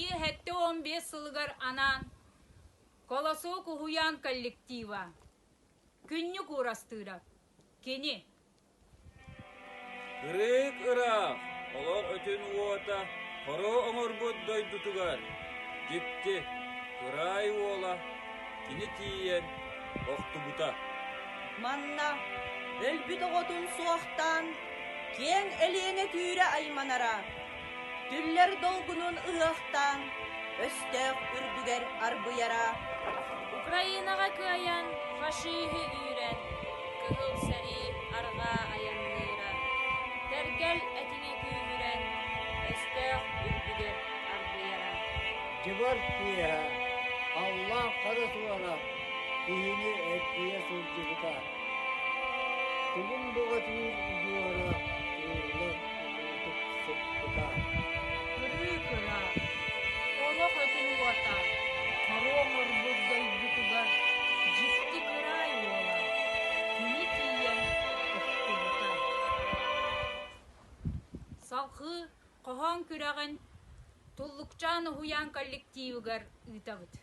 Кыайыы 75 сылыгар анаан Колосок уһуйаан коллектива Күннүк Уурастыырап Кини Ырыык ыраах, олох өтүн уота хоро оҥорбут дойдутугар дьикти, кыраай уола кини тиийэн охтубута. Манна өлбүт оҕотун суохтаан, киэҥ Элиэнэ түүрэ айманара, Түллэр долгунун ыһыахтаан, өстөөх үрдүгэр арбыйара. Украинаҕа кыайан, фашиһы үүрэн, Кыһыл сэрии арҕаа айанныыра. Тэргэл этиҥэ күүһүрэн, өстөөх үрдүгэр арбыйара. Дьыбар киэһэ халлаан хара суора киһини эргийэ сылдьыбыта. Тугун бөҕөтүүр удьуора уурулар улуутук сыппыта. Кырыы-кыра, олох өтүн уота, хоруо оҥорбут дойдутугар дьикти кыраай уола, кини тиийэн охтубута. Салҕыы хоһоон күрэҕин Туллукчаан уһуйаан коллективыгар ыытабыт.